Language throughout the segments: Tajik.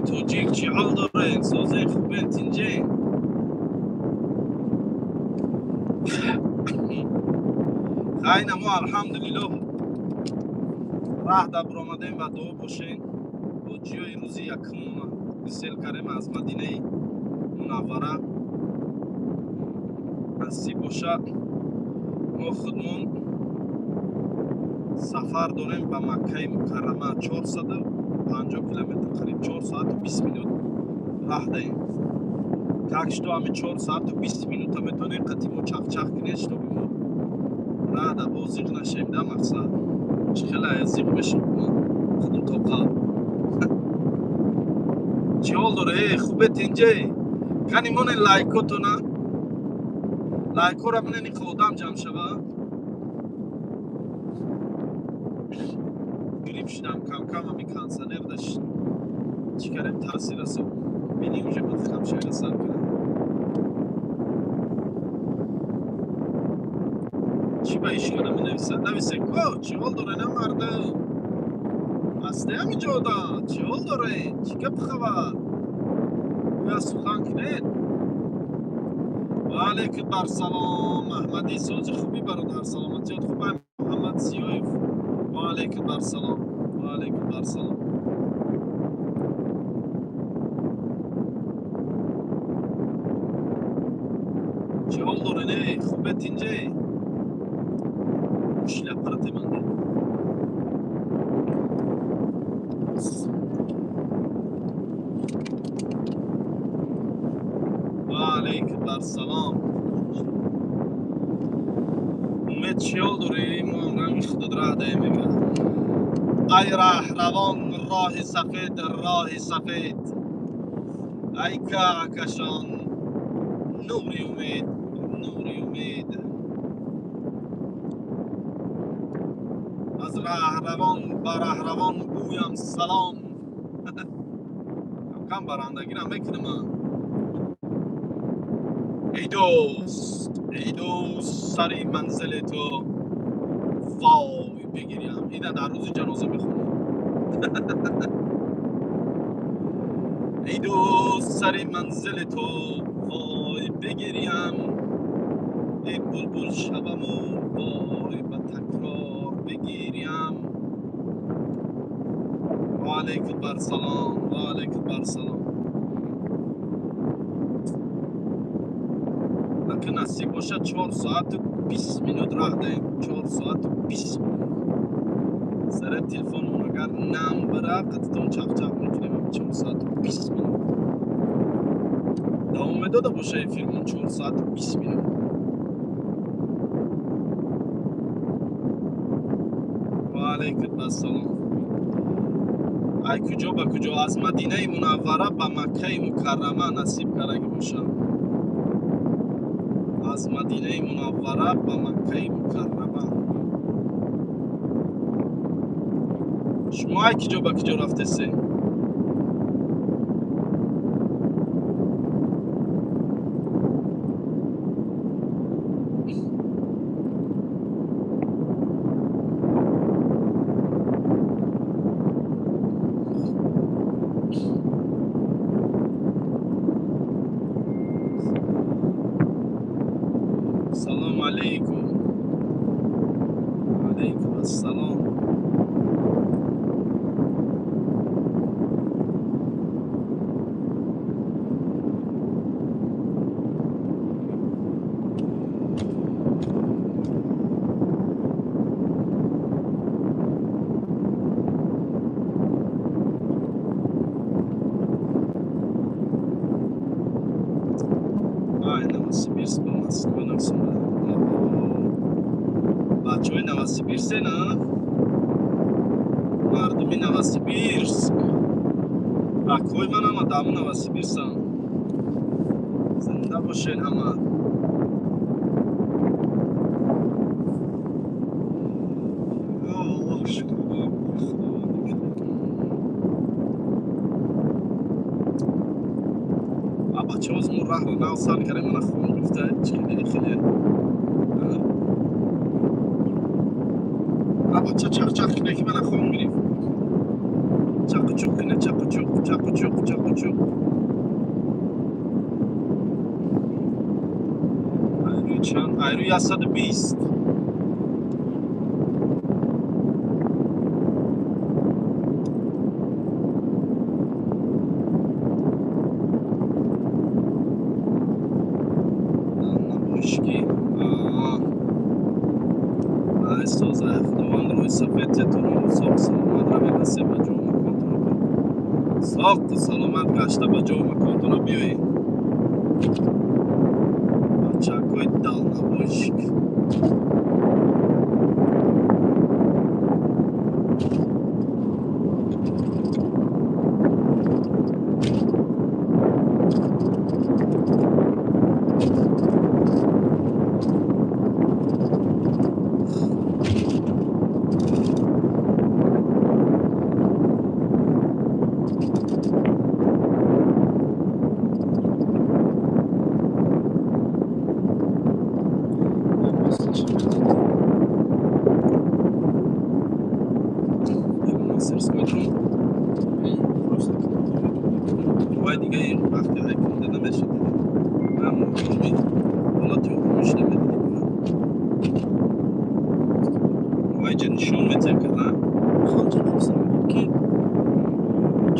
Тоҷик чӣ ҳол дорен? Созен, хубен, тинҷен? Хайна мо алҳамдулиллоҳ раҳ да биромадем ва дуо бошен. Бо ҷиёи рӯзи якумона гусел кардем аз Мадинаи Мунаввара. Насиб боша, мо худмон сафар дорем ба Маккаи Мукаррама. 450 километр, қариб 4 соату 20 минут раҳ даем. Так что ҳами 4 соату 20 минута метавонем қати мо чахчах кунед, чтобы мо раҳ да боз зиқ нашем да. Мақсад чӣ хела зиқ мешем мо худм тоқа. Чӣ ҳол доре? Э, хубе, тинҷе? Кани монен лайкотона, лайкора монен, иқа одам ҷамъ шава. Грипп шудам камкам, ҳами кондиционер даш чӣ кардем, таъсир расон. Бини, уже бадхам шавира сар кардам. Чӣ ба ишкара менависад? Нависе ко, чӣ ҳол доре на мардум? Ҳасте ҳами ҷода? Чӣ ҳол доре? Чӣ гап хабар? Гӯя сухан кунед. Ва алейкум барсалом, Аҳмадӣ, сози хубӣ бародар, саломатиёт хуб? Муҳаммад Зиёев, ва алейкум барсалом, ва алейкум барсалом. Чӣ ҳол дорен? Э, хубе, тинҷе? Мушкили аппарати ман. Ва алейкум барсалом, Умед, чӣ ҳол дорӣ? Мо ҳам ранги худот раҳ даем, мега. Ай раҳравон, роҳи сафед, роҳи сафед, ай каҳкашон, нури умед, нури умед. Аз раҳравон ба раҳравон гӯям салом. Камкам барандагирам мекунам. Эй дӯст, эй дӯст, сари манзили ту вой бигирям. Ина дар рӯзи ҷаноза мехонам. Эй дӯст, сари манзили ту вой бигирям, эй булбул шаваму вой ба такрор бигирям. Ва алейкум барсалом, ва алейкум барсалом. Ака, насиб бошад, 4 соату 20 минут раҳ даем. 4 соату 20 минут. Сара телефонмон агар нам бира, қатитон чахчах мекунем. 4 соату 20 минут давом медода боша эфирмон 4 соату 20 минут. Ва алейкум ассалом. Ай куҷо ба куҷо? Аз Мадинаи Мунаввара ба Маккаи Мукаррама, насиб кардаги бошам. Аз Мадинаи Мунаввара ба Маккаи Мукаррама. Шумо ай киҷо ба киҷо рафтесе? Салому алейкум. Алейкум ассалом. Ай, Новосибирск ба Москва навсонда. Бачаҳои Новосибирсе на, мардуми Новосибирск, акҳои ман ҳама даму Новосибирсам. Зинда бошед ҳама. Я Аллоҳ, шукр ба Худованди. А бачаҳо, мо раҳро нав сар кардем, мана хом гирифта. Чӣ хеле хеле. А бача, чахчах кине, ки мана хом гирифт. Чақу-чуқ кунед, чақу-чуқ, чақу-чуқ, чақу-чуқ. Айрӯи чанд? Айрӯи 120. Набошки. Ай соза, Худованд рӯи сафед тетонро соғ саломат равед, насиб ба ҷоу маконтона. Соғу саломат гашта ба ҷоу маконтона биёед. Бачакҳои дальнобойщик. Мастерской дрон. Просто Вай дига вақти айфон дида мешид. Ҳам оруми ҳолати оромиш намедиди. Вай ҷа нишон метиҳад ки ҳа? Ҳамчун нависам буд, ки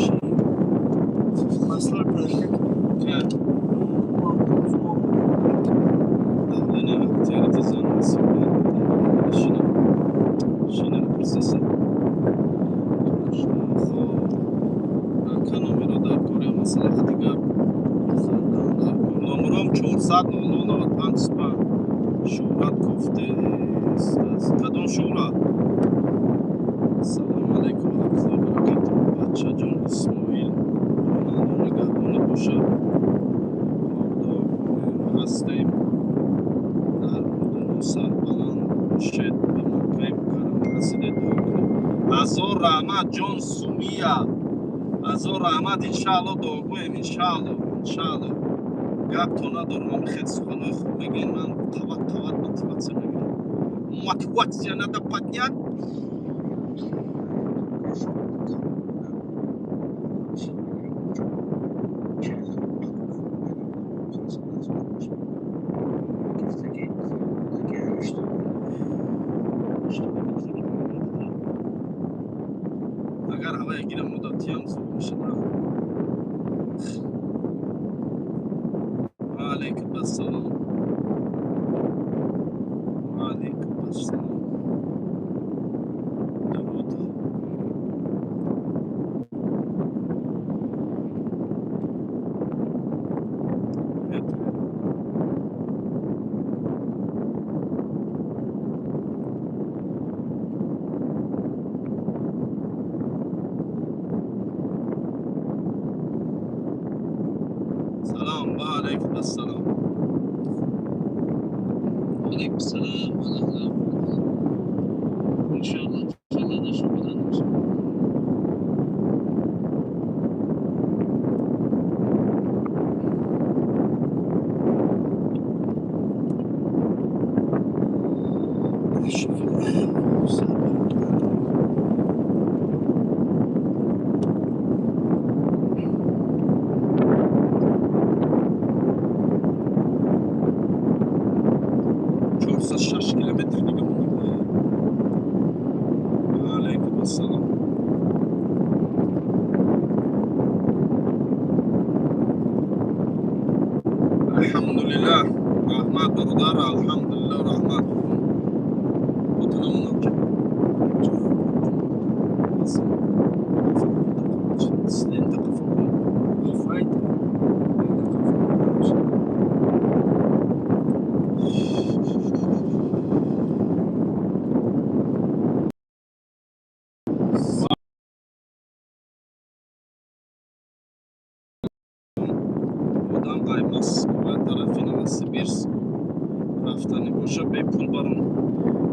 чи масъала проверка. Давление, артерия заново шина шина процесса. Хоб, ака, номеро дар кори, масъала хати гап задан дар кор. Номером 400 00 95 5. Шӯҳрат кофтест. Аз кадом шӯҳрат? Ассалому алайкум ва раҳматуллоҳи ва баракатуҳ. Бачаҷон Исмоил, Ронандо нигаҳбонат бошад. Ҳастем дар Урдуну, сарбаланд бошед, ба Маккаи Мукаррама расидед, дуо кунед. Ҳазор раҳмат, ҷон Сумия, ҳазор раҳмат. Иншаалло дуогӯем, иншаалло, иншаалло. Гапто надорам, ами хел суханҳои хуб мегӯен, ман қават қават мотивация мегирам. Мотивация надо поднять. Агар ҳавая гирам, муддатиам зуд мешавад. Ва алайкум ассалом, ва алайкум ассалом, дуруд. Привет, привет. Салом, ва алайкум ассалом. وعليكم السلام ورحمة الله. إن شاء الله، إن شاء الله نشوف بدنا. 406 километр дига монда. Ва алайкум ассалом. Алҳамдулиллаҳ, раҳмат, бародар, алҳамдулиллаҳ, раҳмат. Отанамон. Лента. Файт. Одам ай Москва тарафи Новосибирск рафтанӣ боша, бепул барон.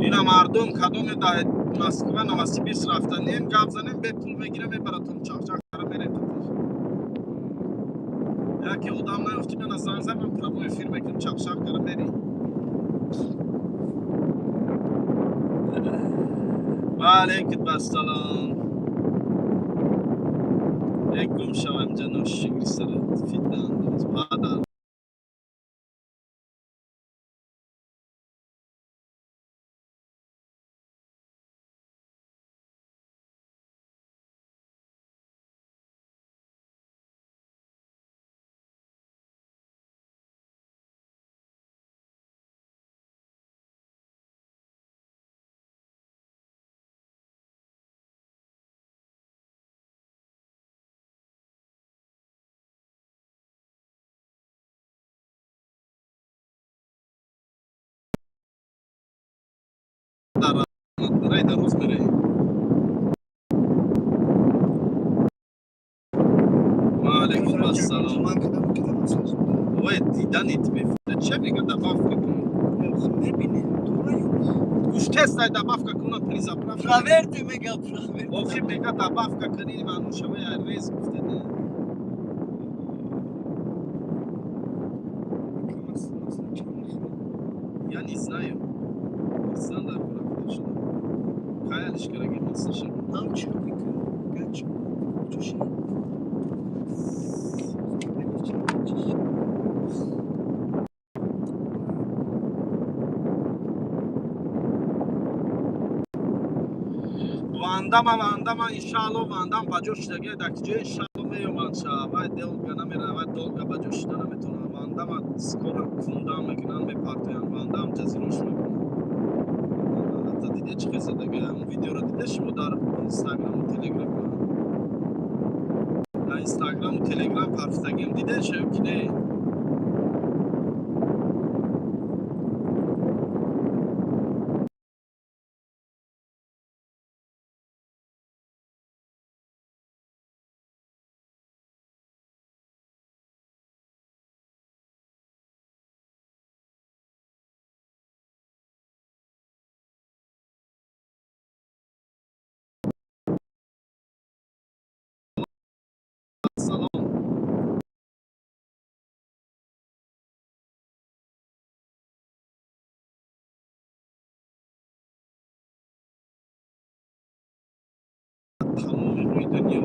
Ина мардум, кадоме дар Москва, Новосибирск рафтанием, гап занем, бепул мегира, мебаратон, чақчақ кара мерем. Яке одам наёфти, мана занг зад, ман прямой эфир мекунем, чақчақ кара мери. Ва алайкум ассалом. Э, гум шава инҷа, ношукри сарат, фитна андоз, падар. Дар дар рӯз мераем. Ваалайкум ассалом. Ман кадам кадам масъала. Ой, диданит мефта. Че мега, добавка кун? Мебинем, дора ё не? Гуштестай, добавка куна, при заправка. Проверьте, мега, проверьте. Охи, мега, добавка кунӣ, маънум шава, я рез гуфте, не? КамАЗ масалан чанд мехӯрад? Я не знаю. Пурсидан дар кора куда шуда. Хаялиш караги масаша. Ам чӣ мекунад? Гач чуши. Вандама, вандама, иншаалло, вандам ба ҷо шудаги, дар ки ҷо, иншаалло, меёманд ша. Вай долго намера, вай долго ба ҷо шуда наметавонад. Вандама скоро кундан мекунанд, мепартоянд. Вандам ҷазирош мекунанд. Ҳатто диде чӣ хел задаги? Ҳамон видеоро диде шумо дар Инстаграму Телеграм? Дар Инстаграму Телеграм парфтагим, диде ша ё ки не? Салом. Тамоми рӯи дунё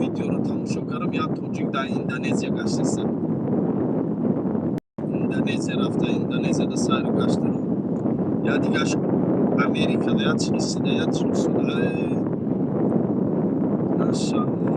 видеоро тамошо кардам. Як тоҷик дар Индонезия гаштеста, Индонезия рафта, Индонезияда сайру гаштаро, я дигаш Америкада, я чисида, я чисуда. Машалло.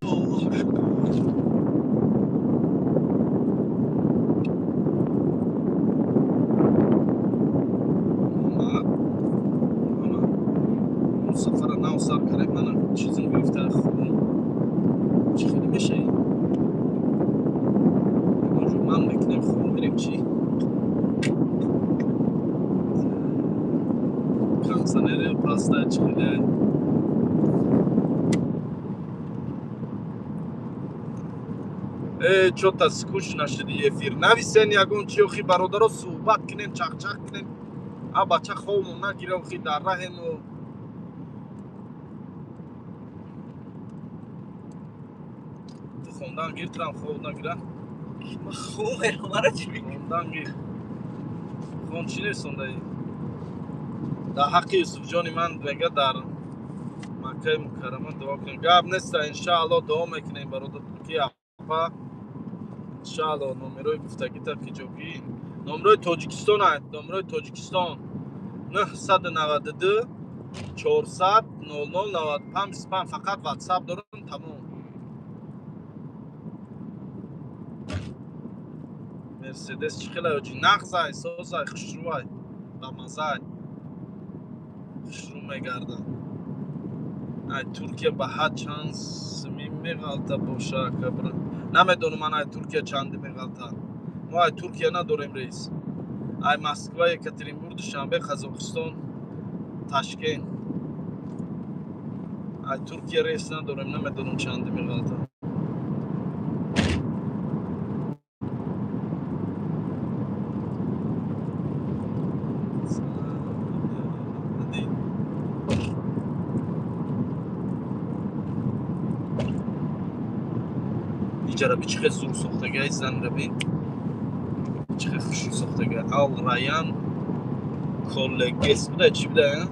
Аллоҳ шукр. Муҳаммад, Муҳаммад, он сафара нав сар кардем, мана чизм гирифта, хун чӣ хеле мешавӣ? Ягон ҷо ман мекунем, хун мерем, чӣ кондиционери паста, чӣ хеле? Э, чё-то скучно шуди эфир. Нависен ягон чи, охи, бародаро, суҳбат кунем, чақчақ кунем. А бача хобмон нагира, охи, дар раҳему. Ту хондан гир, турам хоб нагира. Ман хоб мерам, мара чӣ мекунӣ? Хондан гир. Хон, чӣ нестондаи? Дар ҳаққи Юсуфҷони ман, мега, дар Маккаи Мукаррама дуо кунем. Гап неста, иншаалло, дуо мекунем, бародар, ки апа, иншаалло. Номерои гуфтагита ки ҷогӣ? Номерои Тоҷикистон ай, номерои Тоҷикистон 992 400 00 95 25, фақат Ватсап дорам, тамом. Мерседес чӣ хелай, оҷи? Нағзай, созай, хушрӯвай, бамазай, хушрӯ мегардам. Ай Туркия ба ҳад чанд сими меғалта боша, кабра? Намедонам ман, ай Туркия чанди меғалта. Мо ай Туркия надорем рейс. Ай Москва, Екатеринбург, Душанбе, Қазоқистон. Ташкент. Ай Туркия рейс надорем, намедонам, чанде меғалта. Иҷара би, чӣ хел зур сохтагай, занра бин, чӣ хел хушрӯ сохтагай. Ал Раян коллегес буда, чӣ буда?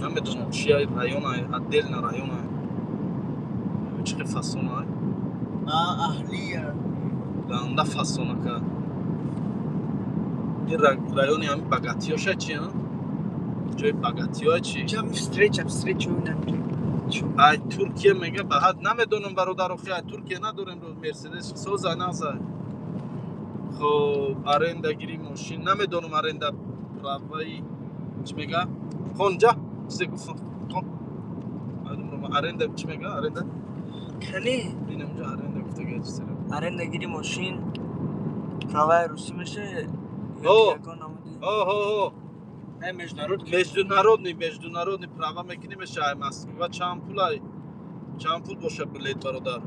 Намедонам, чи район, отдельно район. Чӣ хел фасона. Аҳлия. Ганда фасонака. Ин райони ҳами богатиёша чи, ҷои богатиё чи? Встреча. Ай Туркия мега, ба ҳад намедонам, бародар, охи, ай Туркия надорем. Мерседес соза наза. Хоб, арендагири мошин намедонам, аренда праваи чӣ мега? Хонҷа чизе гуфт, хон, аренда чӣ мега, аренда? Кани. Бинамҷа, аренда гуфтага чизера. Арендагири мошин праваи русӣ меша? О. О. Не, международ. Международный права мекунӣ, меша. Ай Москва чанд пулай, чанд пул боша билет, бародар?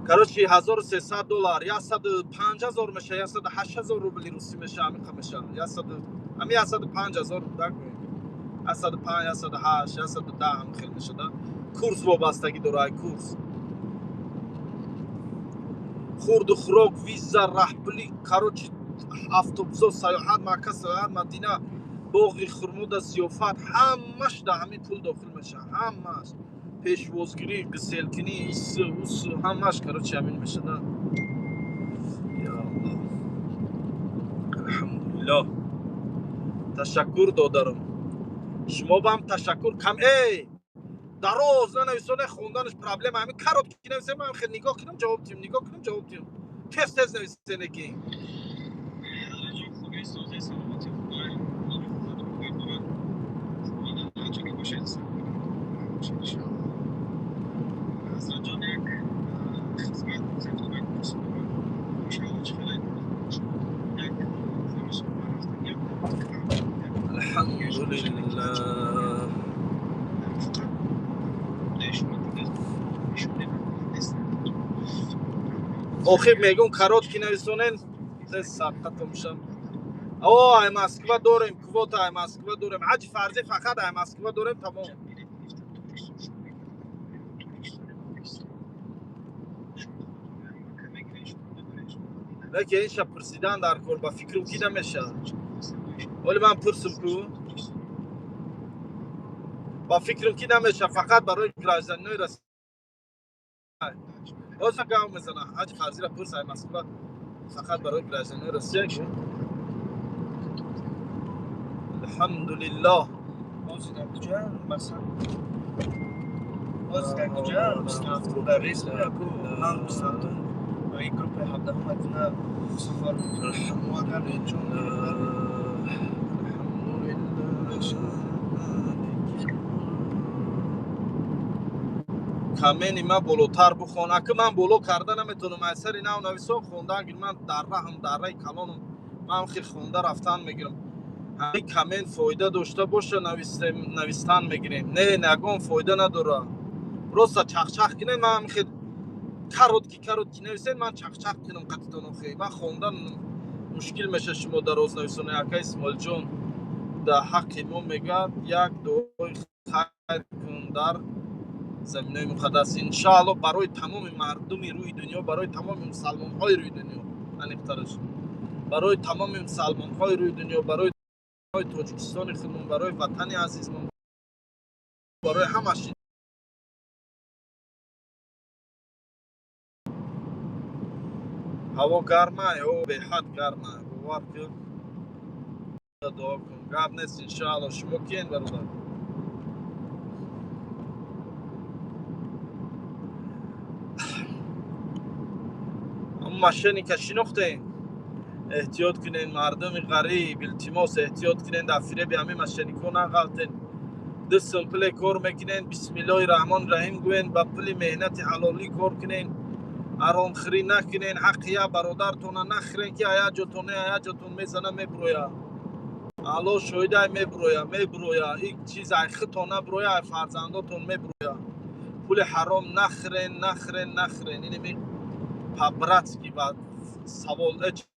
Короче, 1300 доллар, 105 000 меша, 108 000 рубли русӣ меша, амиқа меша. Яксаду ами 105 000 дагӯем, 105, 108, 110, ҳам хел мешада. Курс вобастагӣ дора, ай курс. Хурду хӯрок, виза, раҳпулӣ, короче, автобусо, саёҳат Макка, саёҳат Мадина, боғи хурмода зиёфат, ҳамаш дар ҳамин пул дохил мешавад. Ҳамаш, пешвозгирӣ, гиселкунӣ, ису усу, ҳамаш, короче, ҳамин мешада. Я Аллоҳ, алҳамдулиллоҳ. Ташаккур, додарам, шумо бам ташаккур. Кам эй дароз нанависоне, хонданаш проблема. Ҳамин короткий нависем, ман хел нигоҳ кунам, ҷавоб диҳам, нигоҳ кунам, ҷавоб диҳам. Тез тез нависене ки. Ҷон, хубӣ, созӣ, саломатӣ, худой худо нигоҳ дорад. Ҳар ки бошед, саломат иншоаллоҳ. Ҳазратҷон, як хизмат хидмат дорам иншоаллоҳ. Чӣ хеле як рафтагиам. Алҳамдулиллаҳ. Фақат шумо дига ишоне нест. Охир мегум, короткий нависонен, тез сабқато мешам. О, ай Москва дорем квота, ай Москва дорем. Ҳаҷи фарзӣ фақат ай Москва дорем, тамом. Билет гирифтам Тоҷикистон, шумо Тоҷикистон, Покистон, шумо Макка мегиред, шумо мебаред, шумо Мадина. Лекин инша пурсидан дар кор, ба фикрам, ки намешавад. Оли ман пурсум ку, ба фикрам, ки намешавад, фақат барои гражданинои Россия. Ҳозир гав мезана. Ҳаҷи фарзира пурс, ай Москва фақат барои гражданинои Россия ки. Алҳамдулиллоҳ. Ҳозир дар куҷо, масалан, ҳозир дар куҷо? 27-ум дар рейс буд, ман 27-ум ин группаи 17-ум Мадина сафар мекунам. Мо агар чун Алҳамдулиллоҳ. Камени ман болотар бухон. Аки ман боло карда наметавонам, аз сари нав нависон хонда гир. Ман дар раҳам, дарраи калонам, ман хел хонда рафтан мегирам. Ҳамин коммент фоида дошта боша, навистан мегирем. Не, ягон фоида надора, просто чахчах кунем. Ман хел короткий короткий нависем, ман чахчах кунам қатитон. Охи, ман хондан мушкил меша, шумо дароз нависоне. Ака Исмоилҷон, дар ҳаққи мо мегӯяд, як дуои хайр кун дар заминаи муқаддас. Иншаалло, барои тамоми мардуми рӯи дунё, барои тамоми мусалмонҳои рӯи дунё, аниқтараш барои тамоми мусалмонҳои рӯи дунё, барои Тоҷикистони худмон, барои ватани азизмон, барои ҳамаш. Ҳаво гарма, ё беҳад гарма, бовар кун, дуо кун, гап нест, иншаалло. Шумо киен, бародар? Мошенника шинохтем. Эҳтиёт кунен, мардуми ғариб, илтимос, эҳтиёт кунен, дар фиреби ҳамин мошенникҳо нағалтен. Ду сум пуле кор мекунен, бисмиллоҳи раҳмони раҳим гӯен, ба пули меҳнати ҳалолӣ кор кунен, ҳаромхӯрӣ накунен, ҳаққи як бародартона нахӯрен, ки ая ҷотоне, ая ҷотон мезана, мебурояд. Алло шоҳидай, меброя, меброя. Ин чиз ай худтон наброя, ай фарзандотон меброя. Пули ҳаром нахӯрен, нахӯрен, нахӯрен. Инеми по-братски ва савол,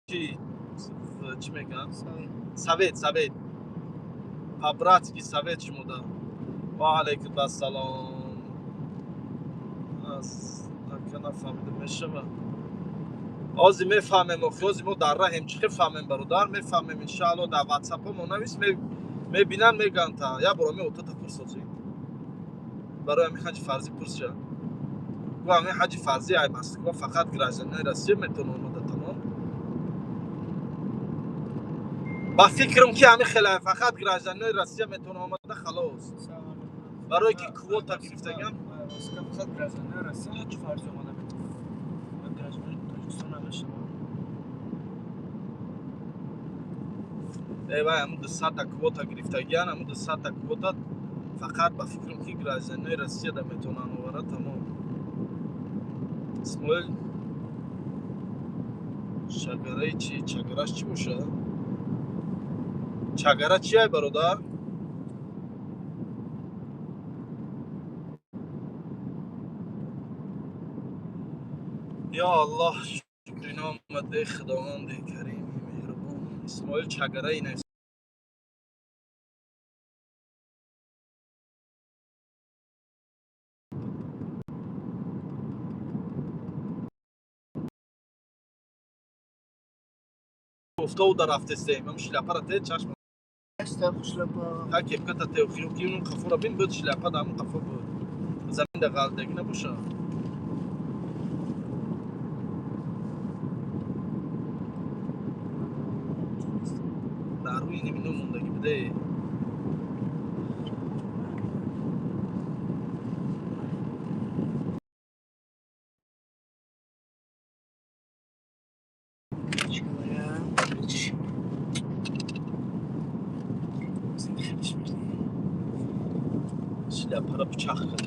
чи чӣ мегӯянд, совет, совет, по-братски совет шумо да. Ва алайкум ассалом. Ака, нафаҳмида мешава. Ҳозир мефаҳмем, охи ҳозир мо дар раҳем, чӣ хел фаҳмем, бародар? Мефаҳмем, иншаалло. Дар ватсапҳо мо навис, мебинанд, мегӯянд. Та як бор ами отата пурсозӣ, барои ҳами ҳаҷи фарзӣ пурсша. Гу ҳами ҳаҷи фарзӣ ай Москва фақат гражданинои Россия метавонад омада, тамом. Ба фикрам, ки ҳами хеле фақат гражданинои Россия метавонад омада, халос. Барое ки квота гирифтагиам. Фақат гражданинои Россия ҳаҷи фарзӣ омада метавонад, гражданинои Тоҷикистон намешавад. Э, вай, ҳамун 200-та квота гирифтагиан, ҳамун 200-та квота фақат, ба фикрам, ки гражданинои Россия да метавонанд оварад, тамом. Исмоил Шагараи чи? Чагараш чӣ бошад? Чагара чи ай, бародар? Ё Аллоҳ, шукри номат, эй Худованди карими меҳрубон. Исмоил Чагараи навис. Офтобу дар рафтестем, ам шляпара те чашм. Та кепката те охиё, ки ун қафора бин, буд шляпа да, ҳамун қафо буд, замин да ғалдаги набоша. Дар рӯи ними мондагӣ буде. Короче говоря, короче. Хеле смешно. Шляпара пичақ кард.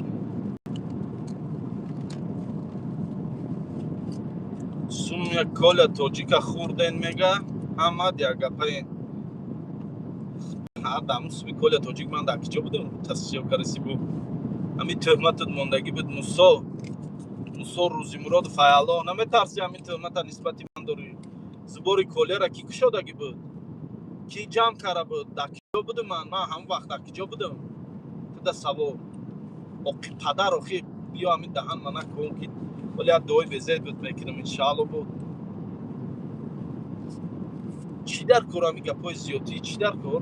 Сумя коля тоҷика хӯрден, мега ҳамад як гапаен. Ҳардам суми коля тоҷик ман дар киҷо будам, тасиё караси бу, ҳами тӯҳматат мондагӣ буд. Мусо, Мусо Рӯзимуродов, ай Аллоҳ наметарси? Ҳамин тӯҳмата нисбати ман дорӣ. Зубори коляра кӣ кушодагӣ буд, кӣ ҷамъ кара буд, дар киҷо будам ман? Ман ҳамон вақт дар киҷо будам? Туда савол. Оқи падар, охи биё, ҳамин даҳан ма накун, ки вале як дуои безед буд мекунам, иншаалло. Буд чӣ дар кор? Ҳами гапҳои зиёдтӣ чӣ дар кор?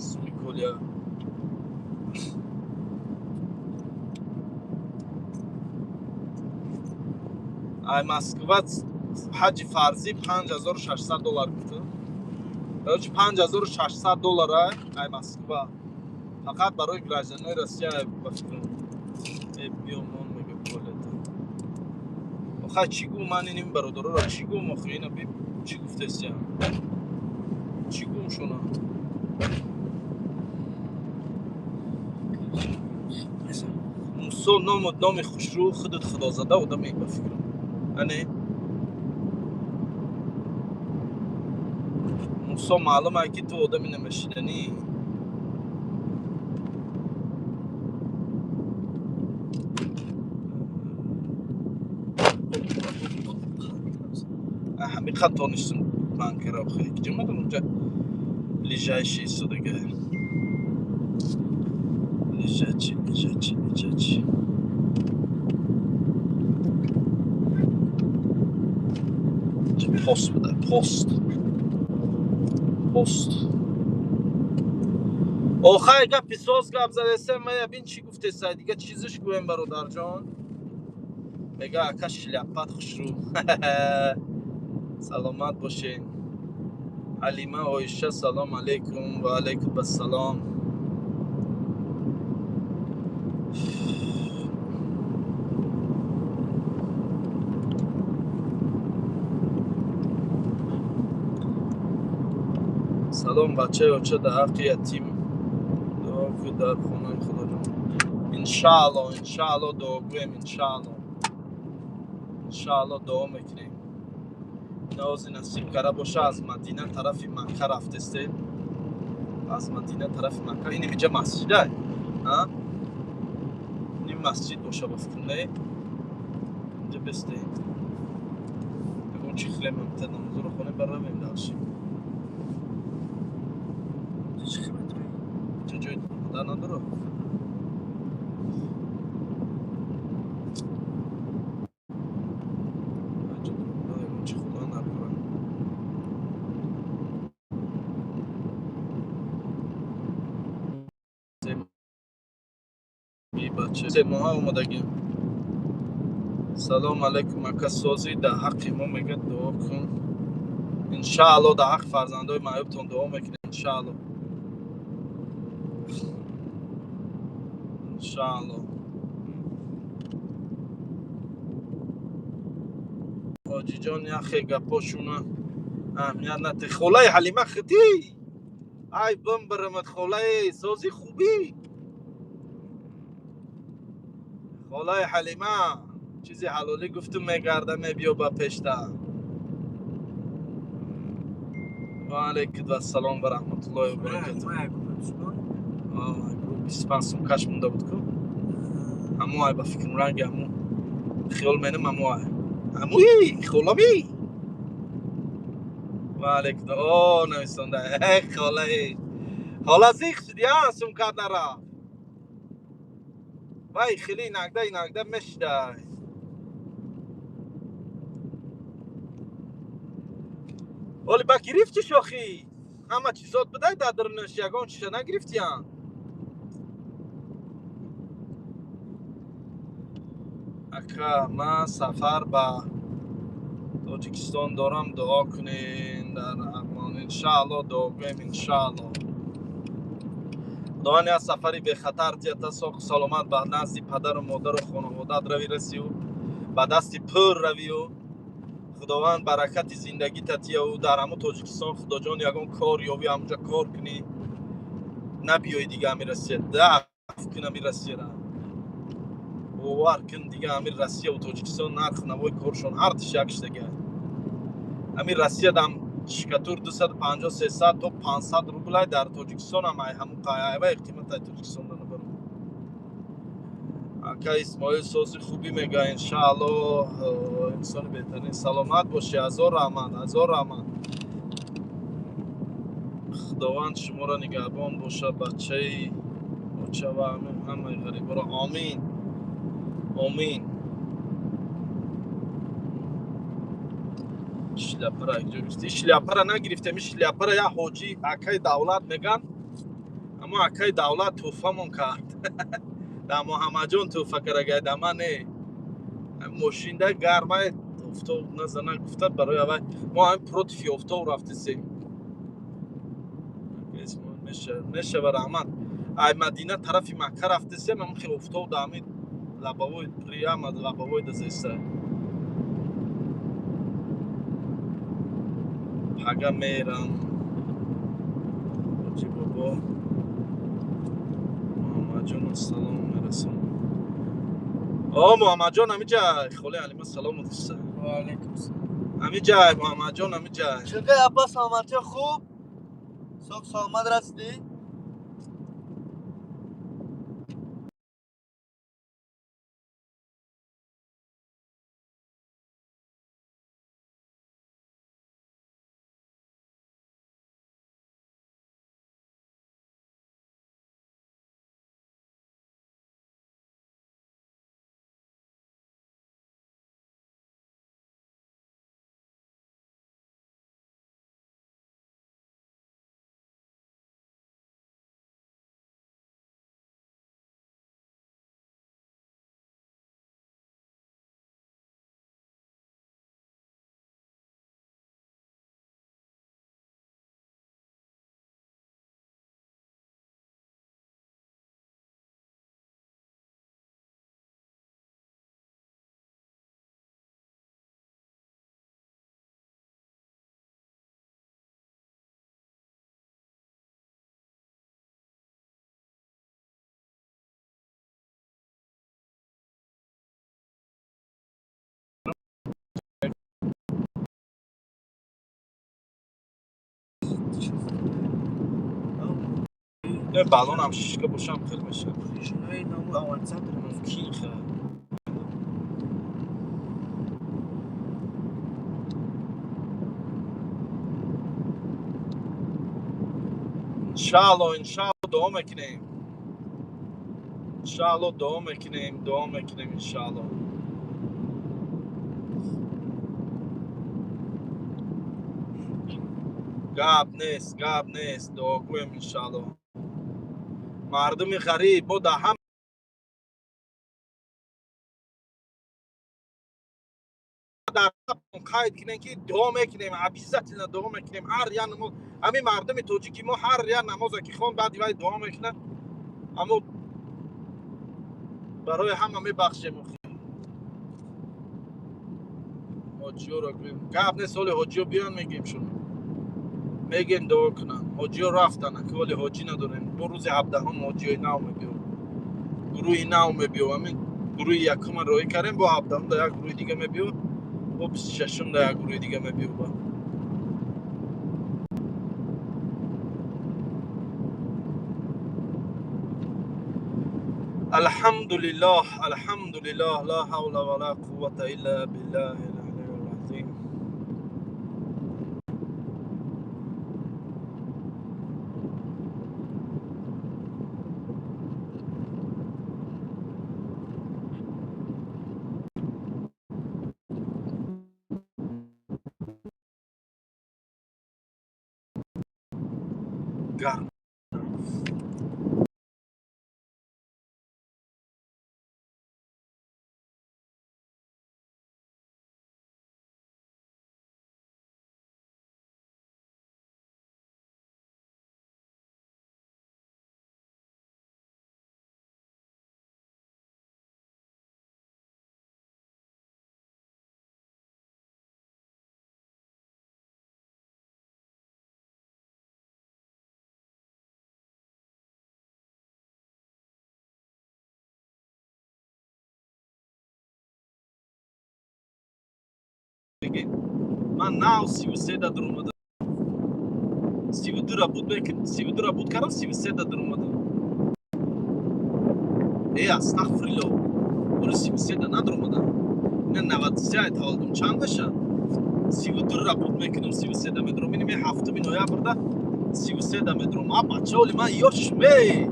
Суми коля. Ай Москва ҳаҷи фарзӣ 5600 доллар гуфтам. Короче, 5600 доллар ай Москва фақат барои гражданинои Россия, ба фикрам. Э, биё, мон, мега колета. Охай, чӣ гум ман иним бародароро, чӣ гум? Охи ина би, чӣ гуфтесиям, чӣ гум шуна? Мусо, ному номи хушрӯ, худат худозада одаме, ба фикрам, ане Мусо, маълум ай, ки ту одами намешиданӣ. Ҳамиқат тонистум банкера, охи киҷо мадам, унҷа ближайший истодага. Лежачий, лежачий, лежачий. Пост буда, пост, пост. Охай, гапи соз гап задесем, мая бин, чӣ гуфтесай, дига чизиш гӯем, бародарҷон? Мега, ака, шляпат хушрӯ, саломат бошед. Ҳалима Оиша, салом алейкум. Ва алейкум ассалом. Салом, бачаи оча, дар ҳаққи ятим дуо кун дар хонаи Худоҷон. Иншаалло, иншаалло, дуогӯем, иншаалло, иншаалло, дуо мекунем. Навози насиб кара боша, аз Мадина тарафи Макка рафтестем. Аз Мадина тарафи Макка. Ин инҷа масҷида, а? Ин масҷид боша, ба фикр, не? Инҷа бесте. Ягон чи хлеб та намозро хонем, баравем дальше. Чӣ хидмат? Инҷа ҷои дар надора. Инҷа ягон чи худо надора. Бача 3 моҳа омадагим. Салом алайкум, ака, созӣ, дар ҳаққи мо мегӯяд дуо кун. Иншаалло, дар ҳаққи фарзандои маъюбтон дуо мекунем, иншаалло, иншаалло. Ҳоҷиҷон, яхе гапошуна аҳамият нате. Холаи Ҳалима хитӣ, ай бимбиримат, холаи, сози, хубӣ? Холаи Ҳалима, чизи ҳалолӣ гуфтум, мегарда, мебиё ба пешта. Ва алайкум ассалом ва раҳматуллоҳи ва баракатуҳ. 25 сум каш монда буд ку, ҳамо ай, ба фикрам, ранги ҳамо хиёл менам, ҳамо ай, ҳамои холами. Ва алайкум. О, нависонда, э холаи, хола зиқ шуди, а сумкат нарафт. Вай, хеле инагда инагда мешидай. Оли ба гирифти, шохӣ, ҳама чизот будай дар дарунаш, ягон чиша нагирифтиян? Ака, ман сафар ба Тоҷикистон дорам, дуо кунед дар амон. Иншаалло, дуо гӯем, иншаалло. Худованд як сафари бехатар тията, соқу саломат ба назди падару модару хонаводаат рави расию, ба дасти пур равию, Худованд баракати зиндагита тияу. Дар ҳамо Тоҷикистон, Худоҷон, ягон кор ёвӣ, ҳамонҷа кор кунӣ, набиёи дига ҳами Россия. Даф кун ҳами Россияра, бовар кун, дига ҳами Россияву Тоҷикистон нарх навои коршон ҳар диш як шудага. Ҳами Россия дам штукатур 250, 300 то 500 рублай, дар Тоҷикистон ҳам ай ҳамун қайваи қиматай Тоҷикистон набарам. Ака Исмоил, сози, хубӣ, мега. Иншаалло, инсони беҳтарин, саломат бошӣ. Ҳазор раҳмат, ҳазор раҳмат. Худованд шуморо нигаҳбон бошад, бачаи оча ва ҳамаи ғариборо. Омин, омин. Шляпара якҷо гирифтӣ? Шляпара нагирифтем. Шляпара як ҳоҷӣ, акаи Давлат меган, аммо акаи Давлат тӯҳфамон кард. Дар Муҳаммадҷон тӯҳфа карагай, да ман не. Мошинда гармай, офтоб назана гуфта, барои авай мо ҳамин против офтоб рафтесем. Мешава, раҳмат. Ай Мадина тарафи Макка рафтесем, ҳамин хел офтоб да ҳамин лобовой, прямо лобовой дазеста. Пага мерам, ҳоҷи бобо. Муҳаммадҷон, салом мерасонам. О, Муҳаммадҷон ҳамиҷа. Холи Алима салом. Ва алайкум салом. Ҳамиҷа Муҳаммадҷон, ҳамиҷа. Чиқи, апа, саломатӣ, хуб, соқ саломат расидӣ? Не баллонам шишка бошам хел мешавад. Пружинаи наму амортизатор. Мумкин хел. Иншаалло, иншаалло дуо мекунем. Иншаалло дуо мекунем, дуо мекунем иншаалло. Гап нест, гап нест, дуогӯем иншаалло. Мардуми ғариб мо дар ҳама дар қайд кунем ки дуо мекунем, обязательно дуо мекунем. Ҳар як намоз ҳамин мардуми тоҷики мо ҳар як намозе ки хон баъди вай дуо мекунад, аммо барои ҳама мебахшем. Ҳоҷиёро гӯем гап нест, ҳоли ҳоҷиё биён мегӯем шуно. Мегӯем дуо кунанд. Ҳоҷиё рафтанд, ки ҳоли ҳоҷӣ надорем. Бо рӯзи 17-ҳум ҳоҷиёи нав мебиё. Гурӯҳи нав мебиё. Ҳамин гурӯҳи якума роҳӣ кардем, бо 17-ҳум дар як гурӯҳи дига мебиё, бо 26-ум дар як гурӯҳи дига мебиё. Алҳамдулиллоҳ, алҳамдулиллоҳ, ла ҳавла ва ла қуввата илла биллаҳил алийил азим. Гарм. Ман нав 33-да дуромадам. 32-ра буд мекун, 32-ра буд кардам, 33-да дуромадам. Э, астағфируллоҳ. Оли 33-да надуромадам. Ина 93 таваллудум чанд мешавад? 32-ра буд мекунам, 33-да медурам. Ин 7 ноябрда 33-да медурам. А бача оли ман ёш ме.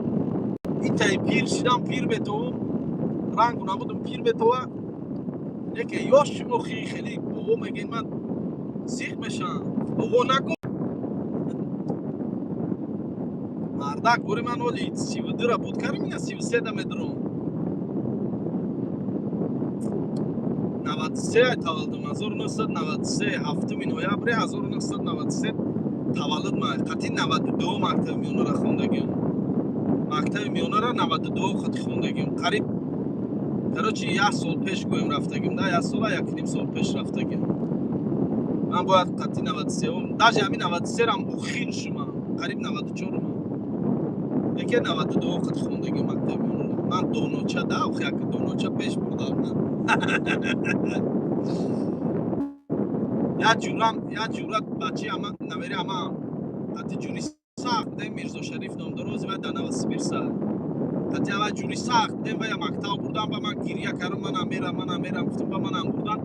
Итай пир шидам, пир метовам. Рангу набудум пир метова. Неке ёш мохи хеле бобо мегӯед ман зиқ мешавам. Бобо нагӯ. Мардак бори ман оли 32-ра буд кардам, ина 33-да медурам. 93 таваллудум, 1993, 7 ноябри 1993 таваллуд ман. Қатъи 92 мактаби миёнара хондагиам. Мактаби миёнара 92 қати хондагиам. Қариб короче як сол пеш гӯем рафтагим, да, як сола як ним сол пеш рафтагим. Ман бояд қатъи 93-ум, даже ҳамин 93-рам охир шумам, қариб 94-ум. Яке 92 қати хондагиам мактаби миёнара. Ман доноча да, охи як доноча пеш бурдам. Як ҷурам, як ҷура бачи ама намери ама қати ҷури сахт будем, Мирзо Шариф ном дорад, ва дар Новосибирск. Қати ава ҷури сахт будем, ва я мактаб бурдам, ба ман гиря кардам, манам мерам, манам мерам, гуфтам, ба манам бурдан.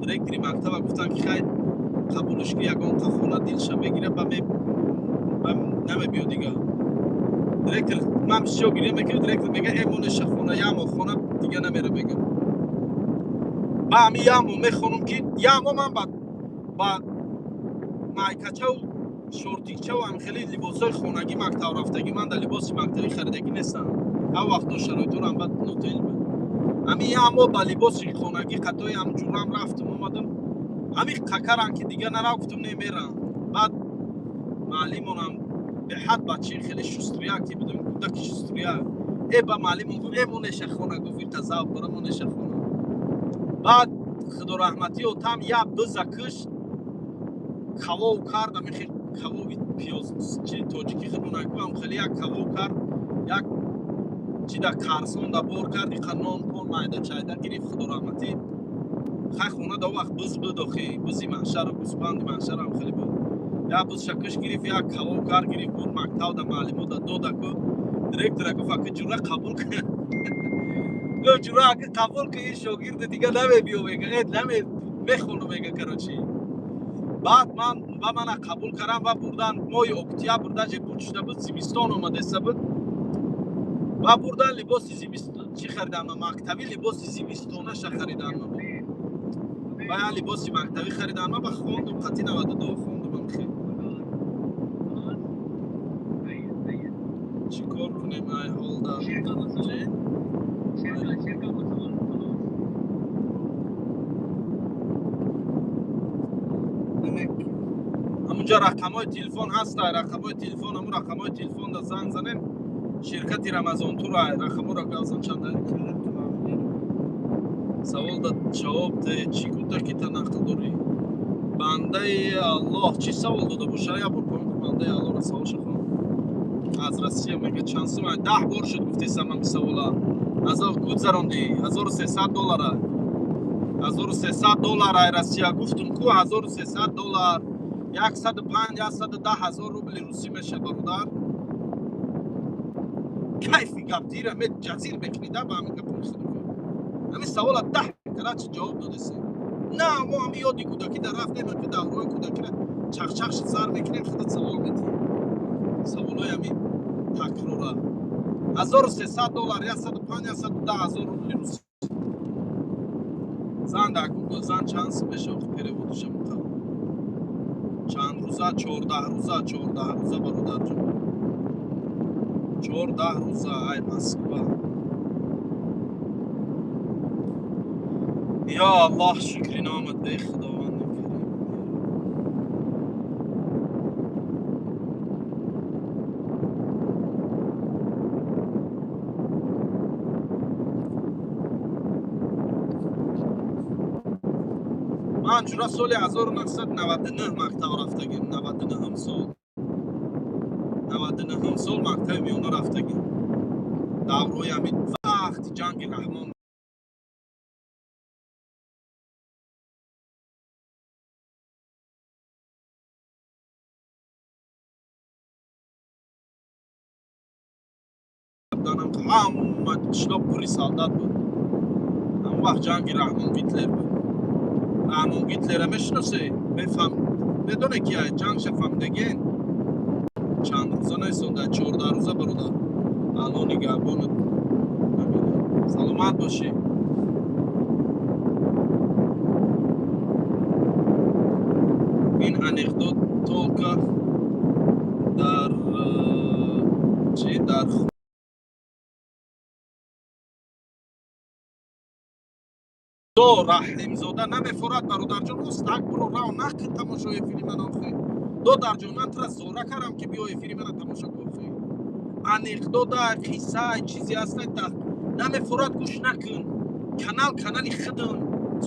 Директори мактаба гуфтан ки хай қабулш ки ягон хона дилша мегира, ба ме ба намебиё дига. Директор ман бисёр гиря мекунам, директор мега э монеша хона, ямо хона дига намера мега. Ба ҳами ямо мехонам ки ямо ман ба майкачаву шортикчаву ҳам хеле либосҳои хонагӣ мактаб рафтагӣ, ман дар либоси мактабӣ харидагӣ нестам. Ҳар вақто шароиторам бад нотоил буд. Ҳами ямо ба либоси хонагӣ қатои ҳам ҷурам рафтам омадам. Ҳами қакарам ки дига нарав, гуфтам не мерам. Баъд маълимонам беҳад бачаи хеле шустрия ки будам, кӯдаки шустрия. Э ба маълимон гуфт, э монеша хона, гуфт иқа завқ дорам, монеша хона. Баъд худораҳматӣ отам як биза кушт, кавов кард, ҳамин хел кавови пиёз чи тоҷикӣ худо нагӯям, хеле як кавов кард, як чи дар карсонда бор кард, иқа нон пон майда чайда гирифт худораҳматӣ. Хай хона да вақт биз буд охи, бизи маҳшару гӯсфанди маҳшарам хеле буд. Як бизша кушт гирифт, як кавов кард гирифт, бурд мактаб да маълимо да дода ку. Директора гуфт, ака ҷура қабул кун. Гуфт, ҷура ака қабул кун, ин шогирди дига намебиё, мега, э наме мехону, мега, короче. Баъд ман ба мана қабул кардам ва бурдан моҳи октябр, даже буд шуда буд, зимистон омадеса буд. Ва бурдан либоси зимистон чӣ харидам, мактабӣ либоси зимистонаша харидам. Ва я либоси мактабӣ харидам ва хондум, қати 92 хондум. Хел чӣ кор кунем, ай ҳол дар чӣ? Ҳамунҷа рақамҳои телефон ҳаста, рақамҳои телефон, ҳамун рақамҳои телефонда занг занем. Ширкати Рамазонтур рақамҳоро гавзан чанда. Савол да ҷавоб де, чӣ кӯдаки та нақл дорӣ? Бандаи Аллоҳ чӣ савол дода боша? Я бор поён, бандаи Аллоҳро саволша хон. Аз Россия мега чанд сум? 10 бор шуд гуфтесам ҳами савола. Азор гузарондӣ, 1300 доллара. 1300 доллар ай Россия гуфтум ку, 1300 доллар. 105, 110 ҳазор рубли русӣ меша, бародар. Кайфи гап дира ме ҷазир мекунида ба ҳамин гапои худ. Ҳамин савола 10 карачи ҷавоб додесем. На, мо ҳами ёди кӯдакӣ дар рафтем, ки давраҳои кӯдакиро чахчах сар мекунем, худат савол медиҳем. Саволҳои ҳамин такрора. 1300 доллар, 105, 110 ҳазор рубли русӣ. Зан дар Гугл зан чанд сум меша, охи переводиша муқам. Чанд рӯза? 14 рӯза, 14 рӯза, бародарҷон. 14 рӯза ай Москва. Ё Аллоҳ, шукри номат, эй Худованди карим. Ман ҷура соли 1999 мактаб рафтагим, 99 сол. 99 сол мактаби миёна рафтагим. Даврои ҳамин вақти ҷанги Раҳмон данам, ҳама қишлоқ пури солдат буд. Ҳамон вақт ҷанги Раҳмон Гитлер буд. Раҳмон Гитлера мешиносе? Мефаҳм, медоне ки ай ҷангша фаҳмидагиен? Чанд рӯза нестонда, 14 рӯза, бародар. Алло нигаҳбонат. Саломат бошӣ. Ин анекдот только дар чӣ дар Худо Раҳимзода намефорад, бародарҷон. Остак буро рао нақл тамошои эфири ман охи. Додарҷон, ман тура зора кардам, ки биё эфири мана тамошо кун охи. Анекдота, қисса, чизе ҳаста намефорад, гӯш накун. Канал канали худам,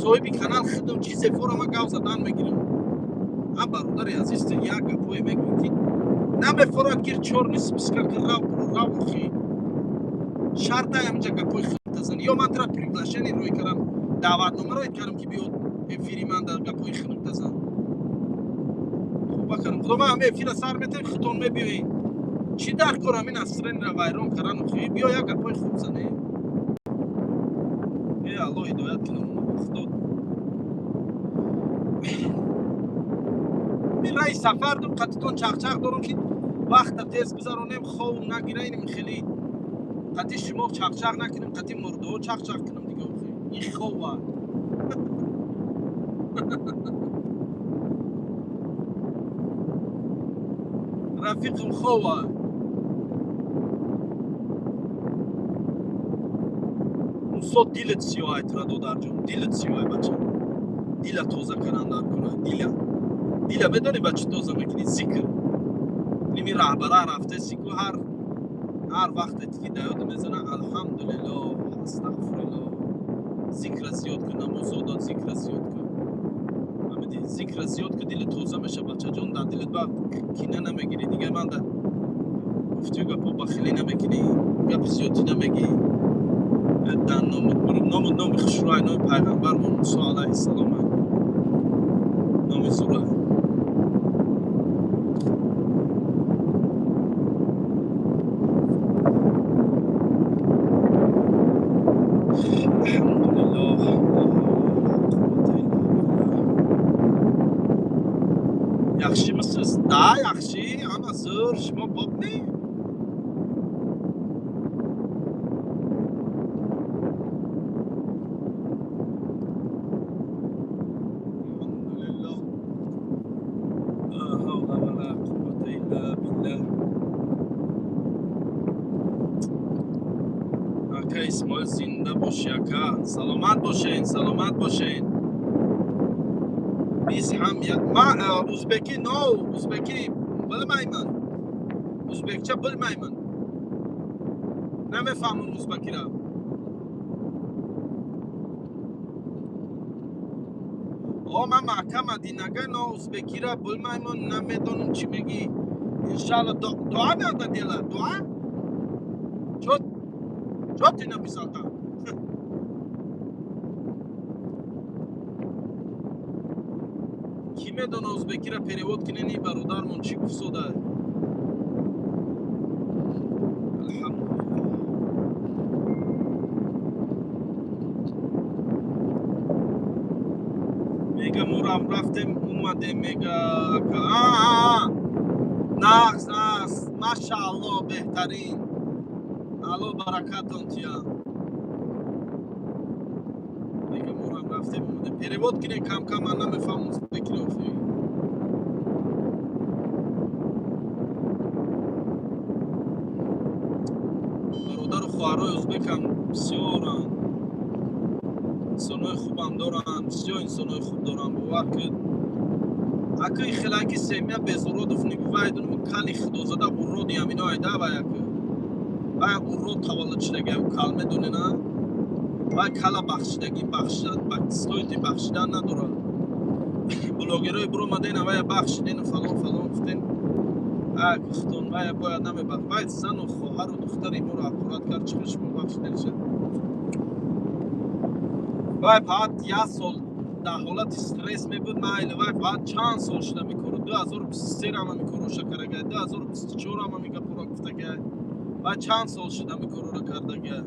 соҳиби канал худам, чизе фора ман гав задан мегирам. А бародари азиз, ту як гапое мегӯӣ, ки намефорад, гир чёрный списка кун, рав, буро рав охи. Шартай ҳаминҷа гапои худта зани. Ё ман тура приглашение рӯй кардам, даъватнома рӯй кардам, ки биё эфири ман дар гапои худта зан. Хуб бакардам. Худо, ман ҳама эфира сар метем, худтон мебиёед. Чӣ дар кор ҳамин настроениро вайрон кардан охи? Биё як гапои хуб занем. Э Аллоҳ ҳидоят кунам ба Худо. Мин раи сафар дум, қатитон чахчах дорум, ки вақта тез гузаронем, ховум нагира, иним хеле қати шумо чахчах накунем, қати мурдаҳо чахчах кунам дига охи. Ин хова. Рафиқам хова. Мусо, дилат сиёҳай тура, додарҷон, дилат сиёҳай, бача. Дила тоза кардан дар кора, дила. Дила медонӣ ба чӣ тоза мекунӣ? Зикр. Ними раҳбара рафтеси ку, ҳар вақте ки да ёд мезана, алҳамдулиллоҳ, астағфируллоҳ. Зикра зиёд кун, намозо дод, зикра зиёд кун. Фаҳмидӣ? Зикра зиёд кун, дилат тоза меша, бачаҷон, дар дилат ба кина намегирӣ. Дига ман дар гуфтию гапо бахилӣ намекунӣ, гапи зиёдтӣ намегӣ. Дар ному номи хушрӯай, номи пайғамбармон Мусо алайҳиссалом, номи зура. Зур, шумо боб не? Алҳамдулиллоҳ. Ла ҳавла ва ла қуввата илла биллаҳ. Ака Исмоил, зинда бошӣ, ака. Саломат бошен, саломат бошен. Biz ҳам ма узбекӣ, но узбекӣ bilmayman. Узбекча bilmayman. Намефаҳмам узбекира. О, ман Макка Мадинага, но узбекира bilmayman, намедонам чӣ мегӣ. Иншалло, дуа надо делать, дуа? Чё, чё ты написал там? Кӣ медона узбекира, перевод кинени, бародармон чӣ гуфт сода? Алҳамдулиллоҳ. Мега, морам рафтем, омадем, мега, ака. Нағз, нағз, машаалло, беҳтарин. Алло баракатон тия. Мега, морам рафтем, омадем. Перевод кине кам-кам, ман намефаҳмам узбекиро. Бародару хоҳарои узбекам бисёранд. Инсонои хубам доранд, бисёр инсонои хуб доранд, бовар кун. Ака, и хелаки семья без уродов не бывает, ну кали худозада уроди ҳамино айда вай ака. Вай урод таваллуд шудагӣ, кал медонӣ на? Вай кала бахшидагӣ, бахшида, стоити бахшидан надорад. Блогерои биромаден, вая бахшидену фалон фалон гуфтен. Ак, худон вая бояд намебахш. Вай зану хоҳару духтари моро ҳақорат кард, чӣ хел шумо бахшиданша? Вай фақат як сол дар ҳолати стресс мебуд, майли, вай фақат чанд сол шуда мекору, 2023 ҳама мекороша карагай, 2024 ҳама мегапора гуфтагай. Вай чанд сол шуда мекорора кардагай.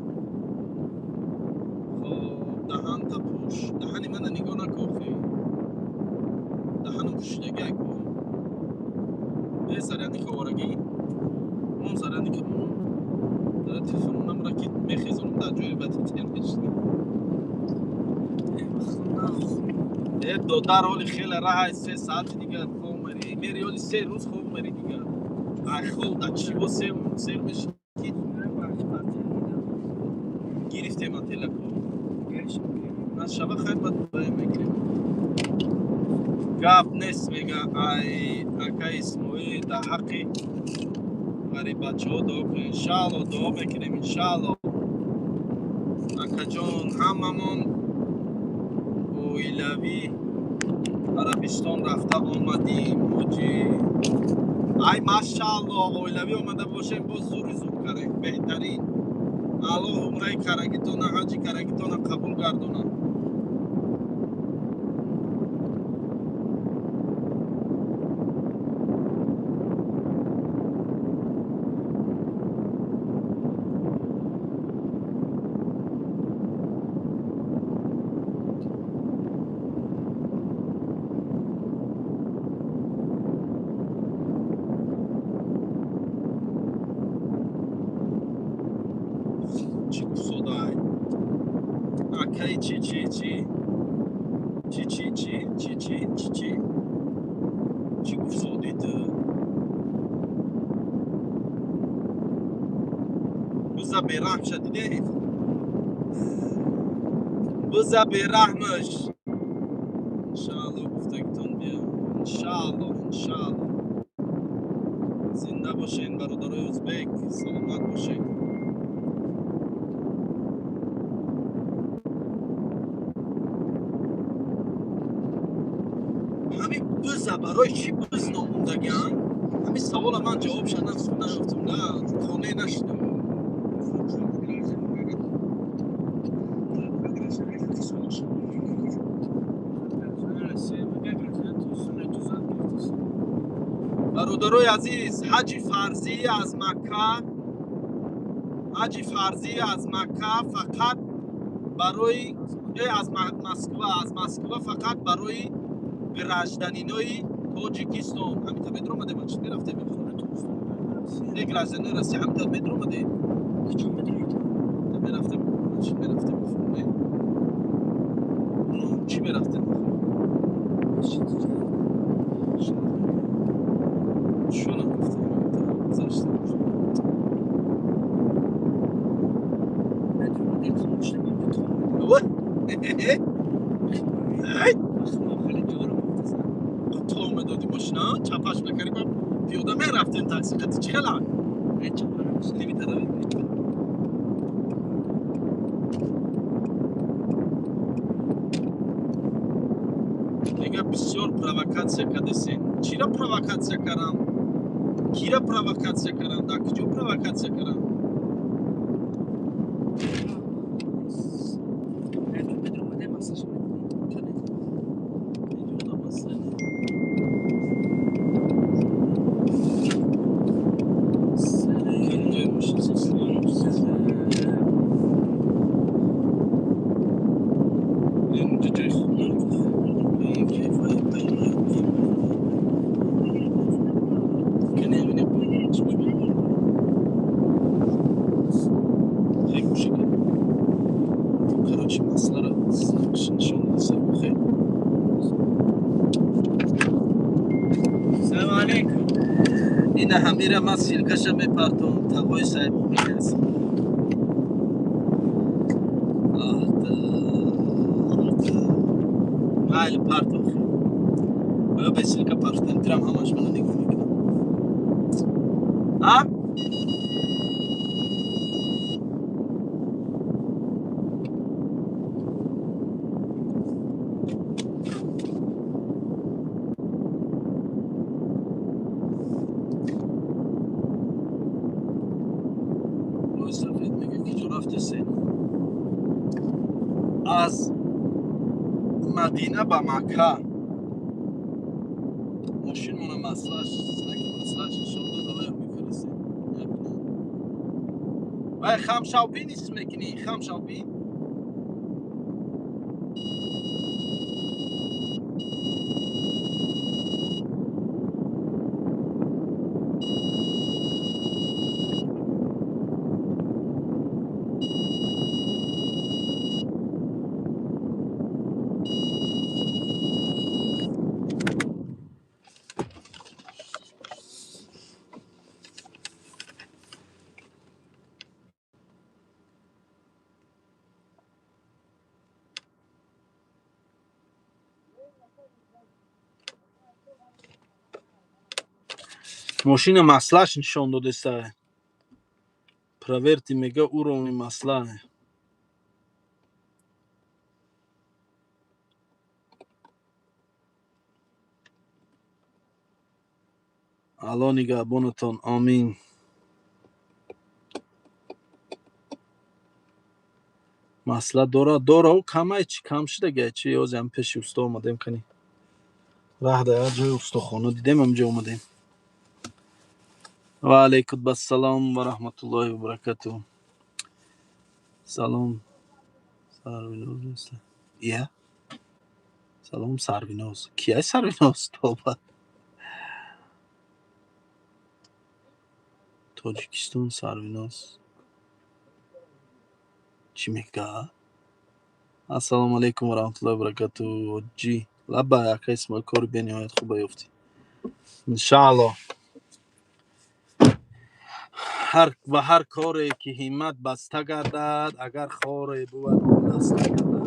Хоб, даҳанта пӯш. Даҳани мана нигоҳ накун, охи. Даҳанам пӯшидагай ку. Э, зарядника оварагӣ? Мон зарядника мон. Дар телефонам ки мехезонам, дар ҷои бади тер мешинам. Э, додар, ҳоли хеле раҳай, 3 саати дигар хоб мери. Мери, ҳоли 3 рӯз хоб мери дигар. Ай хоб да чиво сер меши ки гирифтем ателако. На шаба хайр, бад мегирем. Гап нест, мега, ай ака Исмоил, дар ҳаққи ғариббачаҳо дуо кунед. Иншаалло, дуо мекунем, иншаалло. Акаҷон, ҳамамон оилавӣ Арабистон рафта омадим, ҳоҷӣ. Ай, машаалло, оилавӣ омада бошем, боз зури зур карем, беҳтарин. Аллоҳ умраи карагитона, ҳаҷи карагитона қабул гардонад. Чӣ гуфтодай? Акаи чӣ, чӣ, чӣ? Чӣ, чӣ, чӣ, чӣ, чӣ, чӣ, чӣ? Чӣ гуфтодӣ ту? Биза бераҳм ша, дидед? Биза бераҳмаш. Иншаалло, гуфтагитон бия. Иншаалло, иншаалло. Зинда бошен, бародарои узбек, саломат бошед. Ҳамин биза барои чӣ биз номондагиам? Ҳамин савола ман ҷавобша наёфтам, на қонеъ нашудам. Бародарои азиз, ҳаҷи фарзӣ аз Макка, ҳаҷи фарзӣ аз Макка фақат барои аз Москва, аз Москва фақат барои гражданинои Тоҷикистон. Ҳамин та медромадем, чӣ мерафтем? Не, гражданин Россия ҳамта медромадем. Куҷо медромадем? Мерафтем, чӣ мерафтем? Не? Чӣ мерафтем? Чӣ нарафтем? Гузаштем. Медромадем, хомӯш намекунем. Хеле ҷоро муфтасар. То медоди мошина, чапаш мекардӣ, ба пиёда мерафтем такси қати чӣ хела? Наметаравем. Мега бисёр провокатсия кардесен. Чира провокатсия кардам? Кира провокатсия кардам? Дар куҷо провокатсия кардам? Ина ҳамира ман ссылка ша мепартом, тағои Саибмумин аст. Майли, парто. Оё бе ссылка партофтем, тирам ҳамаш мана нигоҳ мекунам. А? Сафед мега киҷо рафтесен? Аз Мадина ба Макка. Мошинмона маслаш, знаки маслаш нишон дод, оя мефиристем. Вай хамшавбин ис мекунӣ, хамшавбин? Мошина маслаш нишон додеста. Проверьте, мега, уровни масла. Алло нигаҳбонатон, омин. Масла дора, дора, камай чи кам шуда чи ёзам пеши усто омадем кани. Раҳ да як ҷои устохона дидем, ҳамҷо омадем. Ва алайкум ассалом ва раҳматуллоҳи ва баракатуҳ. Салом Сарвиноз. Я? Салом Сарвиноз. Кияй Сарвиноз? Тоба. Тоҷикистон Сарвиноз. Чӣ мега? Ассалому алайкум ва раҳматуллоҳи ва баракатуҳ. Ҳоҷӣ. Лаббай, ака Исмоил, кори бениҳоят хуба ёфтӣ. Иншааллоҳ. Ва ҳар коре ки ҳиммат баста гардад, агар хоре бувад даста гардад.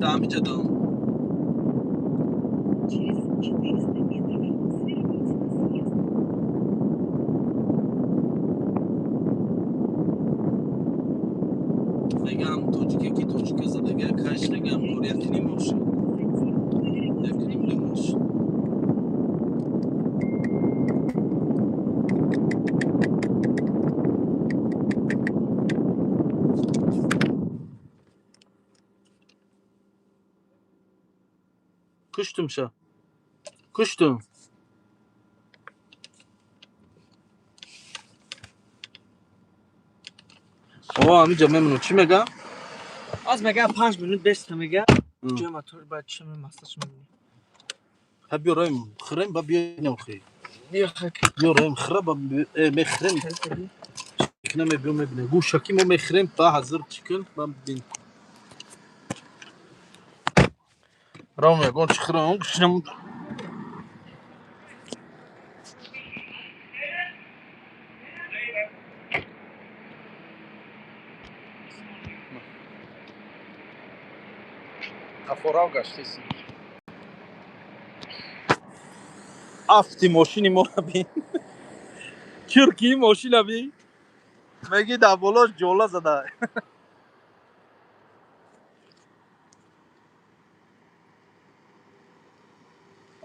да ҳамиҷа дам. Через 400 метров сверните на съезд. Мегам тоҷике ки тоҷика задага каш мегам кор якним бошад. Затем поверните Якним налево. бошад. Куштумша. Куштум. О, ҳамиҷа мемонам. Чӣ мега? Аз мега 5 минут беста мега. Ҷои мотор баъд чӣ масъалаш мебинем. Ҳа биё роем, хӯрем ба биёем охи. Биё хак. Биё роем, хӯра ба мехӯрем. Кина мебиём мебинем. Гӯшаки мо мехӯрем ба ҳазир чӣ кун ба бин. Ром ягон чӣ хӯрам, гӯшнам. Тафорав гаштеси. Афти мошини моро бин. Чирки мошина бин. Меги дар болош ҷола зада.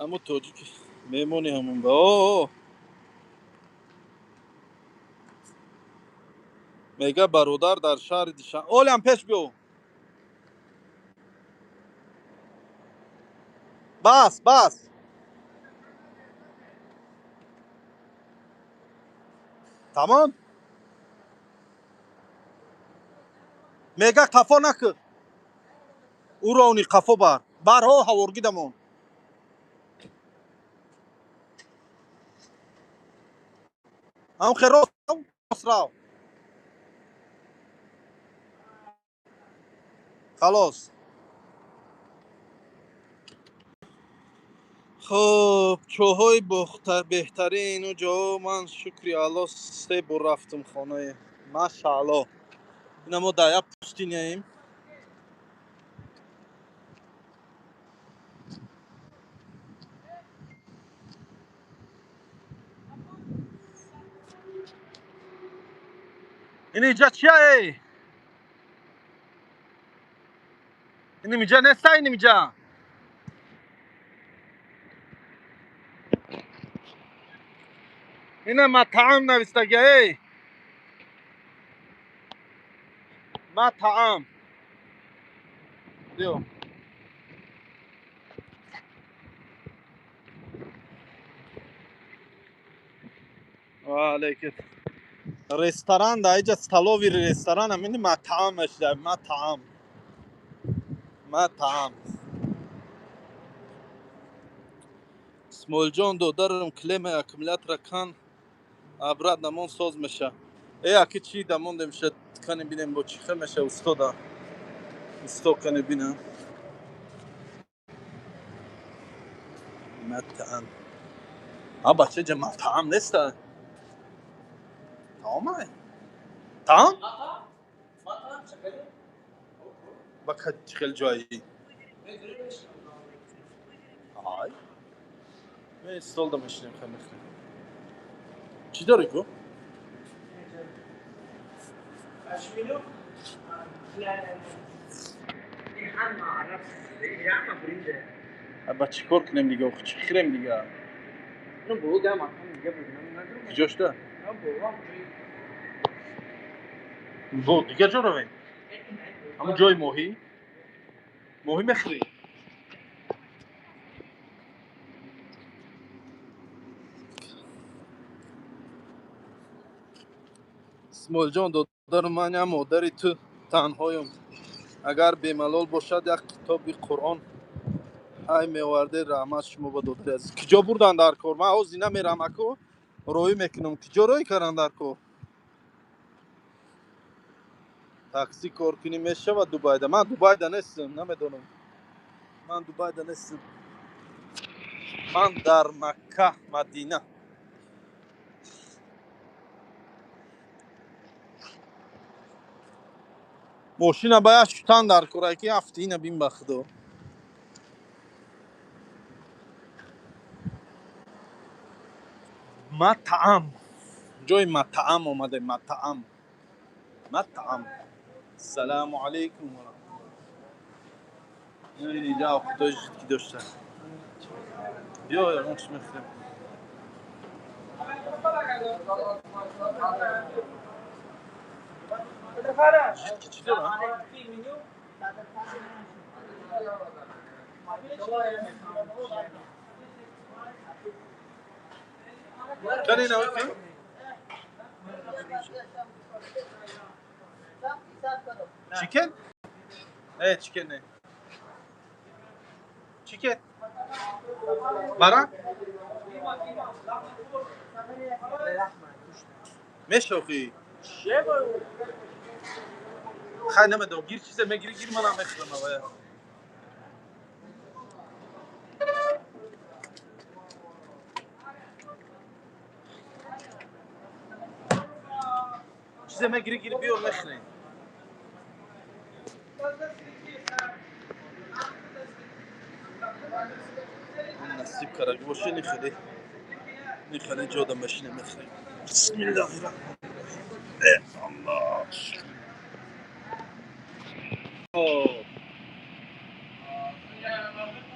Аммо тоҷик меҳмони ҳамон ба. О, мега бародар дар шаҳри Душанбе. Олям пеш биё. Бас, бас. Тамом? Мега қафо накун. Урони қафо бар. Барҳо ҳаворгидамон. Ҳам хе рост рост рав. Халос. Хуб, чоҳои беҳтарин у ҷо ман шукри Алло се бор рафтам хонаи. Машаалло. Ина мо дар як пустиняем. Ин иҷа чия эй? Ин иҷа неста ин иҷа. Ина матаам навистага эй. Матаам. Биё. Ва алейкум. Ресторан да иҷа столовый ресторан ам ини матаам ашда матаам. Матаам. Исмоилҷон додарам клемаи аккумулятора кан обратно намон соз меша. Э аки чӣ дамонде меша кани бинем бо чӣ хел меша устода. Усто кани бинам. Матаам. А бача ҷа матаам неста. Таомай? Таом? Ба чӣ хел ҷои? Ай. Ме столда мешинем хел мехӯрем. Чӣ дорӣ ку? Ба чӣ кор кунем дига? Охи чӣ хӯрем дига? Куҷо шуда? Бо дигар ҷо равем? Ҳамон ҷои моҳӣ? Моҳӣ мехӯрӣ? Исмоилҷон додару ман ям модари ту танҳоям. Агар бемалол бошад як китоби Қуръон ҳай меоварде раҳмат шумо ба додари азиз. Куҷо бурдан дар кор? Ман ҳозир намерам аку роҳӣ мекунам. Куҷо роҳӣ кардан дар кор? Такси кор кунӣ мешавад Дубайда. Ман Дубайда нестам, намедонам. Ман Дубайда нестам. Ман дар Макка, Мадина. Мошина бояд шутан дар кора ки ҳафти ина бин ба худо. Матаам. Ҷои матаам омадем, матаам. Матаам. Салому алайкум ва раҳматуллоҳ. Ин инҷа худои ки дошта. Биё ягон чиз мехӯрем. Жидкий чӣ дора? Кани ина ки? Chicken? Не, chicken не. Chicken. Бара? Мешохӣ? Хай намедонам, гир чизе мегири, гир манам мехӯрам авая. Чизе мегири, гир биёр мехӯрем. Насиб кардаги боше, нихеле нихеле ҷода машина мехӯрем. Бисмиллаҳи раҳмони раҳим. Э Аллоҳ.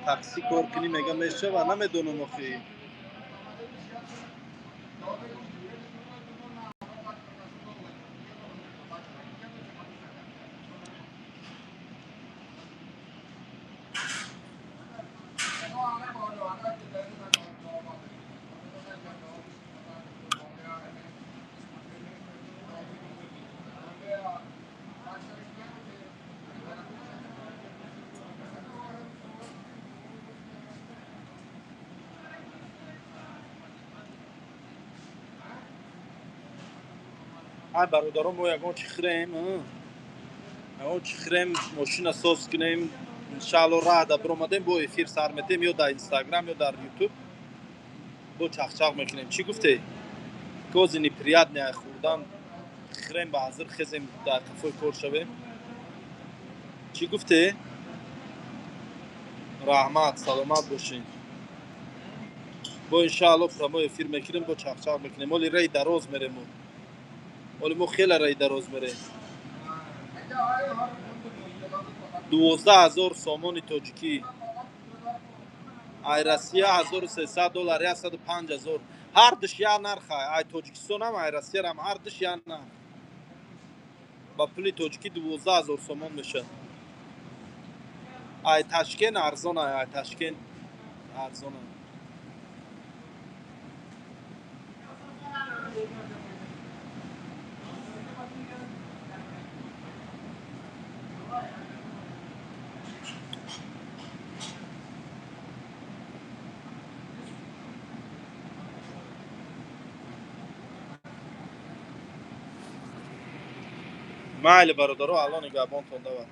Такси кор кунӣ мега мешава, намедонам охи. Ай бародарон, мо ягон чӣ хӯрем, ягон чӣ хӯрем, мошина соз кунем. Иншаалло раҳда биромадем, бо эфир сар метем ё дар Инстаграм, ё дар Ютуб бо чахчах мекунем. Чӣ гуфте? Кози неприятный ай хӯрдан хӯрем, ба ҳазир хезем, дар қафои кор шавем. Чӣ гуфте? Раҳмат, саломат бошед. Бо иншаалло прямой эфир мекунем, бо чахчах мекунем. Оли рей дароз мерем. Оли мо хеле рей дароз мерем. 12 000 сомони тоҷикӣ. Ай Россия 1300 доллар, 105 000. Ҳар душ як нарха. Ай Тоҷикистонам, ай Россиярам ҳар душ як нарх. Ба пули тоҷикӣ 12 000 сомон мешавад. Ай Ташкент арзон, ай Ташкент арзон. Майли, бародаро, алло нигаҳбонтон давад.